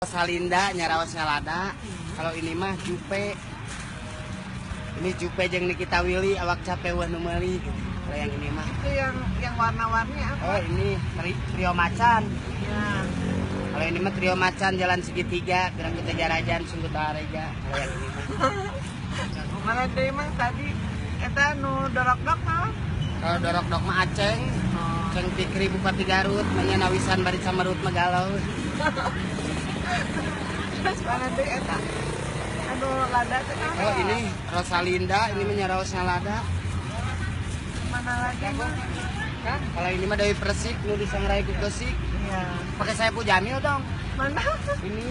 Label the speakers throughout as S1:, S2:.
S1: Salinda nyaraos lada. Kalau ini mah Jupe. Ini Jupe jeung Nikita Willy, awak capek wah nu meuli gitu. Kalau yang ini mah.
S2: Itu yang warna-warni apa?
S1: Oh, ini trio macan.
S2: Iya.
S1: Kalau ini mah trio macan jalan segitiga, gerak kita jarajan sungguh tareja. Kalau yang ini mah.
S2: Mana deui, Mang, tadi eta nu dorok-dok mah?
S1: Kalau dorok-dok mah Aceng.
S2: Oh.
S1: Ceng Fikri Bupati Garut, nawisan bari samerut mah galau.
S2: Terus mana deui eta? Anu lada teh naon?
S1: Oh, ini Rosalinda, ini mah nyaraosna lada.
S2: Mana lagi, Mang?
S1: Kan? Kalau ini mah Dewi Persik, nu disangrai ku Gesik.
S2: Iya.
S1: Pakai Saipul Jamil dong.
S2: Mana?
S1: Ini.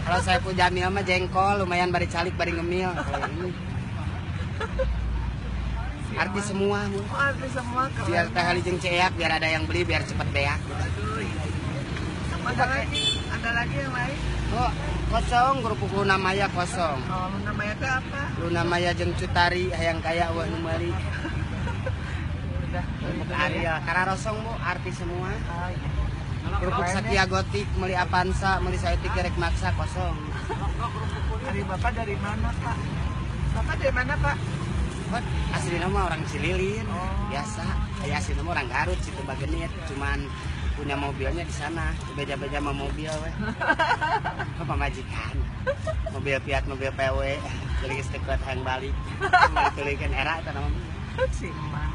S1: Kalau Saipul Jamil mah jengkol, lumayan bari calik bari ngemil. Kalau ini artis semua, Bu.
S2: Oh, artis semua, keren.
S1: Biar teh jeung ceak, biar ada yang beli, biar cepet beak gitu.
S2: Aduh, iya. Ada lagi? Ada lagi yang lain?
S1: Oh, kosong kerupuk Luna Maya kosong.
S2: Oh, namanya teh apa?
S1: Luna Maya jeung Cutari hayang kaya wah nu meuli.
S2: Udah.
S1: Kerupuk Ariel, kararosong, Bu, artis semua.
S2: Oh, iya.
S1: Kerupuk Satya Gotik, meuli Avanza, meuli saeutik gerek maksa kosong.
S2: Dari Bapak dari mana, Pak? Bapak dari mana, Pak?
S1: Kok asli nama orang Cililin,
S2: Oh.
S1: biasa. Kayak asli nama orang Garut, situ Bagenit, cuman punya mobilnya di sana, beja-beja sama mobil weh. Apa pamajikan? Mobil Fiat, mobil PW, jadi geus teu kuat hayang balik. Balik tuluykeun era eta nama.
S2: Si Mang.